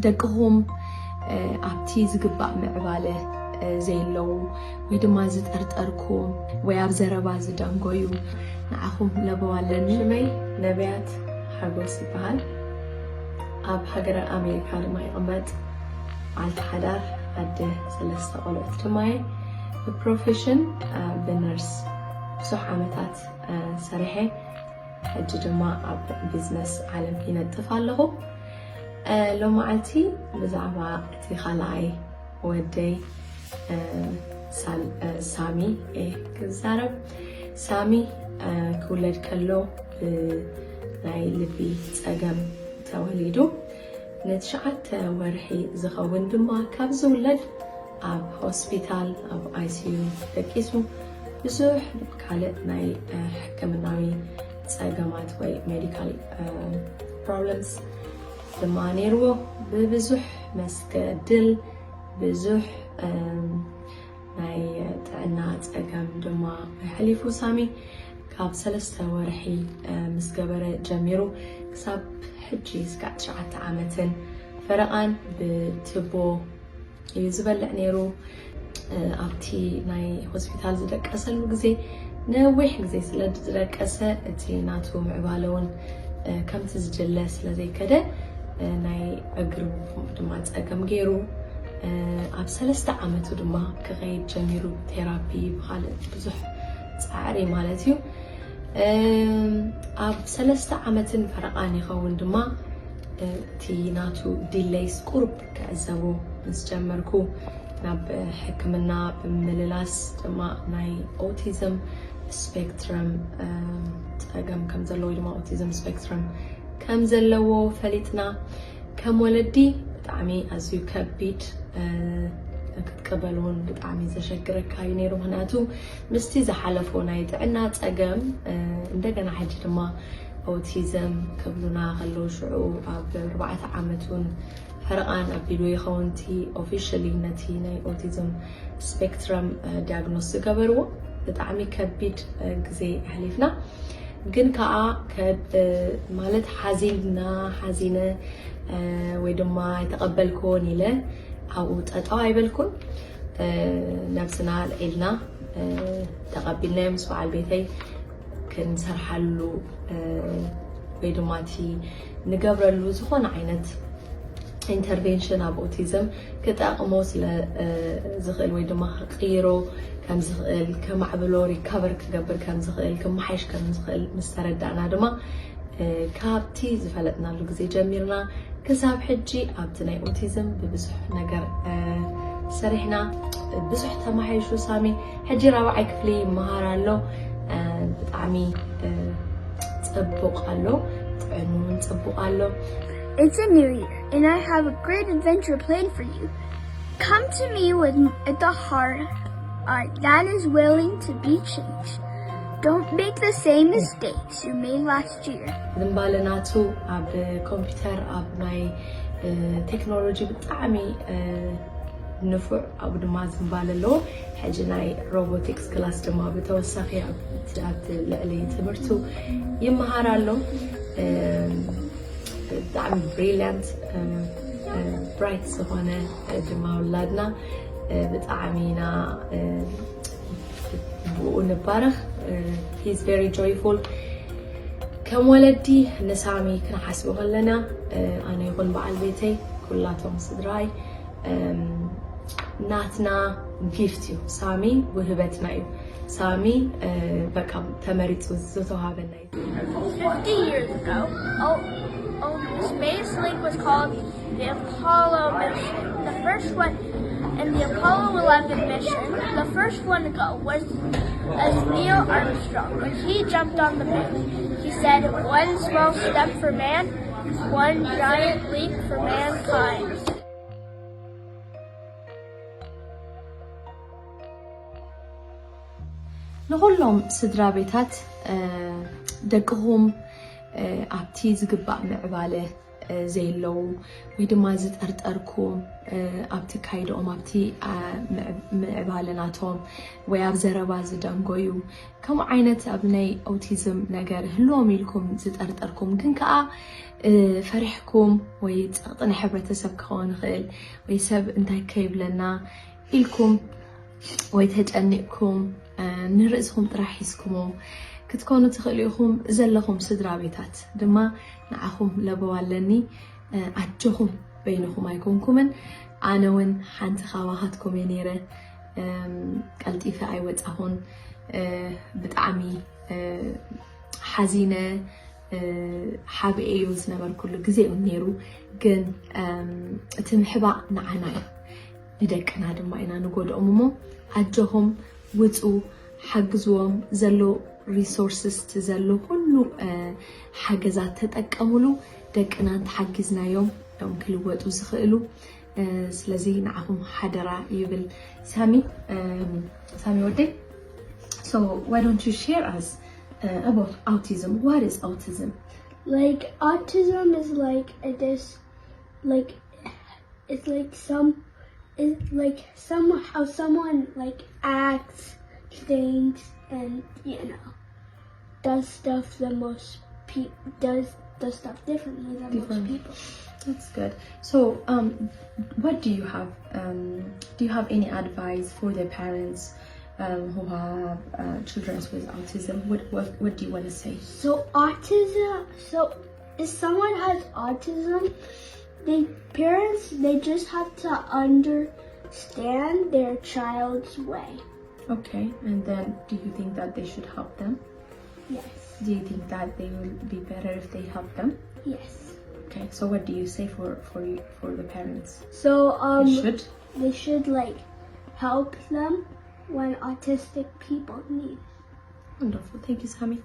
ደቅኹም ኣብቲ ዝግባእ ምዕባለ ዘየለዉ ወይ ድማ ዝጠርጠርኩም ወይ ኣብ ዘረባ ዝደንጎዩ ንዓኹም ለበዋ ኣለኒ። ሽመይ ነብያት ሓጎስ ይበሃል። ኣብ ሃገረ ኣሜሪካ ድማ ይቕመጥ። በዓልቲ ሓዳር ኣደ ሰለስተ ቆልዑት ድማ እየ። ብፕሮፌሽን ብነርስ ብዙሕ ዓመታት ሰሪሐ። ሕጂ ድማ ኣብ ቢዝነስ ዓለም ይነጥፍ ኣለኹ። ሎማዓልቲ ብዛዕባ እቲ ካልኣይ ወደይ ሳሚ እየ ክዛረብ። ሳሚ ክውለድ ከሎ ብናይ ልቢ ጸገም ተወሊዱ። ንትሽዓተ ወርሒ ዝኸውን ድማ ካብ ዝውለድ ኣብ ሆስፒታል ኣብ ኣይሲዩ ደቂሱ። ብዙሕ ካልእ ናይ ሕክምናዊ ጸገማት ወይ ሜዲካል ፕሮብለምስ ድማ ነይርዎ። ብብዙሕ መስገድል ብዙሕ ናይ ጥዕና ጸገም ድማ ኣሕሊፉ ሳሚ። ካብ ሰለስተ ወርሒ ምስ ገበረ ጀሚሩ ክሳብ ሕጂ እስካዕ ትሽዓተ ዓመትን ፈረቓን ብትቦ እዩ ዝበልዕ ነይሩ። ኣብቲ ናይ ሆስፒታል ዝደቀሰሉ ግዜ ነዊሕ ግዜ ስለ ዝደቀሰ እቲ ናቱ ምዕባለ እውን ከምቲ ዝድለ ስለ ዘይከደ ናይ እግሩ ድማ ጸገም ገይሩ ኣብ ሰለስተ ዓመቱ ድማ ክኸይድ ጀሚሩ ቴራፒ ብኻልእ ብዙሕ ጻዕሪ ማለት እዩ። ኣብ ሰለስተ ዓመትን ፈረቓን ይኸውን ድማ እቲ ናቱ ዲሌይስ ቁሩብ ክዕዘቦ ምስ ጀመርኩ ናብ ሕክምና ብምልላስ ድማ ናይ ኦቲዝም ስፔክትረም ጸገም ከም ዘለዎ ወይ ድማ ኦቲዝም ስፔክትረም ከም ዘለዎ ፈሊጥና። ከም ወለዲ ብጣዕሚ ኣዝዩ ከቢድ ክትቀበል እውን ብጣዕሚ ዘሸግረካ እዩ ነይሩ። ምክንያቱ ምስቲ ዝሓለፎ ናይ ጥዕና ጸገም እንደገና ሕጂ ድማ ኦቲዝም ክብሉና ከለዉ ሽዑ ኣብ ኣርባዕተ ዓመት እውን ፈረቓን ኣቢሉ ይኸውን እቲ ኦፊሻሊ ነቲ ናይ ኦቲዝም ስፔክትረም ዲያግኖስ ዝገበርዎ። ብጣዕሚ ከቢድ ግዜ ኣሕሊፍና። ግን ከዓ ማለት ሓዚንና ሓዚነ ወይ ድማ ኣይተቐበልክዎን ኢለ ኣብኡ ጠጠው ኣይበልኩን። ነብስና ኣልዒልና ተቐቢልናዮ ምስ በዓል ቤተይ ክንሰርሓሉ ወይ ድማ እቲ ንገብረሉ ዝኾነ ዓይነት ኢንተርቬንሽን ኣብ ኦቲዝም ክጠቕሞ ስለ ዝኽእል ወይ ድማ ክቕይሮ ከም ዝኽእል፣ ከማዕብሎ፣ ሪካቨር ክገብር ከም ዝኽእል፣ ክመሓይሽ ከም ዝኽእል ምስ ተረዳእና ድማ ካብቲ ዝፈለጥናሉ ግዜ ጀሚርና ክሳብ ሕጂ ኣብቲ ናይ ኦቲዝም ብብዙሕ ነገር ሰሪሕና። ብዙሕ ተማሓይሹ ሳሚ። ሕጂ ራብዓይ ክፍሊ ይመሃር ኣሎ። ብጣዕሚ ጽቡቕ ኣሎ። ጥዕንኡን ጽቡቕ ኣሎ። It's a new year, and I have a great adventure planned for you. Come to me with at the heart art that is willing to be changed. Don't make the same mistakes you made last year. ዝንባለ ናቱ ኣብ ኮምፒውተር ኣብ ናይ ቴክኖሎጂ ብጣዕሚ ንፉዕ ኣብኡ ድማ ዝንባለ ኣለዎ። ሕጂ ናይ ሮቦቲክስ ክላስ ድማ ብተወሳኺ ኣብቲ ልዕሊ ትምህርቱ ይመሃር ኣሎ። ብጣዕሚ ብሪሊያንት ብራይት ዝኾነ ድማ ውላድና ብጣዕሚ ኢና ብኡ ንባረኽ። He's very joyful። ከም ወለዲ ንሳሚ ክንሓስብ ከለና ኣነ ይኹን በዓል ቤተይ ኩላቶም ስድራይ ናትና ጊፍት እዩ። ሳሚ ውህበትና እዩ። ሳሚ በቃ ተመሪፁ ዝተዋሃበና እዩ። Fifty years ago, oh, oh, the space link was called the Apollo mission. The first one, in the Apollo eleven mission, the first one to go was as Neil Armstrong. When he jumped on the moon, he said, "One small step for man, one giant leap for mankind." ንኹሎም ስድራ ቤታት ደቅኹም ኣብቲ ዝግባእ ምዕባለ እ፣ ዘይለዉ ወይ ድማ ዝጠርጠርኩም፣ እ፣ ኣብ ትካይድኦም ኣብቲ፣ አ፣ ምዕ- ምዕባለ ናቶም ወይ ኣብ ዘረባ ዝደንጎዩ ከምኡ ዓይነት ኣብ ናይ ኦቲዝም ነገር ህልዎም ኢልኩም ዝጠርጠርኩም ግን ከዓ፣ እ፣ ፈሪሕኩም ወይ ፀቕጢ ናይ ሕብረተሰብ ክኸውን ይኽእል ወይ ሰብ እንታይ ከይብለና ኢልኩም ወይ ተጨኒቕኩም፣ እ፣ ንርእስኹም ጥራሕ ሒዝኩሞ ክትኮኑ ትኽእሉ ኢኹም። ዘለኹም ስድራ ቤታት ድማ ንዓኹም ለበዋ ኣለኒ። እ፣ ኣጆኹም፣ በይንኹም ኣይኮንኩምን። ኣነ እውን ሓንቲ ካባኻትኩም እየ ነይረ። እም፣ ቀልጢፈ ኣይወፃኹን። እ፣ ብጣዕሚ፣ እ፣ ሓዚነ፣ እ፣ ሓብኤ እዩ ዝነበርኩሉ ግዜ እውን ነይሩ። ግን፣ እም፣ እቲ ምሕባእ ንዓና እዩ፣ ንደቅና ድማ ኢና ንጎድኦም። እሞ ኣጆኹም፣ ውፁ፣ ሓግዝዎም። ዘሎ ሪሶርስስ፣ ዘሎ ኩሉ፣ እ፣ ሓገዛት ተጠቀሙሉ። ደቅና እንተሓጊዝናዮም እዮም ክልወጡ ዝኽእሉ። እ፣ ስለዚ ንዓኹም ሓደራ ይብል ሳሚ። እም፣ ሳሚ ወደይ፣ so why don't you share us, uh, about autism? What is autism? Like, autism is like a dis like it's like some it's like some how someone like acts, thinks, and, you know, does stuff the most pe- does does stuff differently than Different. Most people. That's good. So, um, what do you have? Um, do you have any advice for the parents, um, who have, uh, children with autism? What, what, what do you want to say? So autism. So if someone has autism, the parents, they just have to understand their child's way. Okay, and then do you think that they should help them? Yes. Do you think that they will be better if they help them? Yes. Okay, so what do you say for for you, for the parents? So um, They should. They should, like, help them when autistic people need. Wonderful. Thank you, Sami.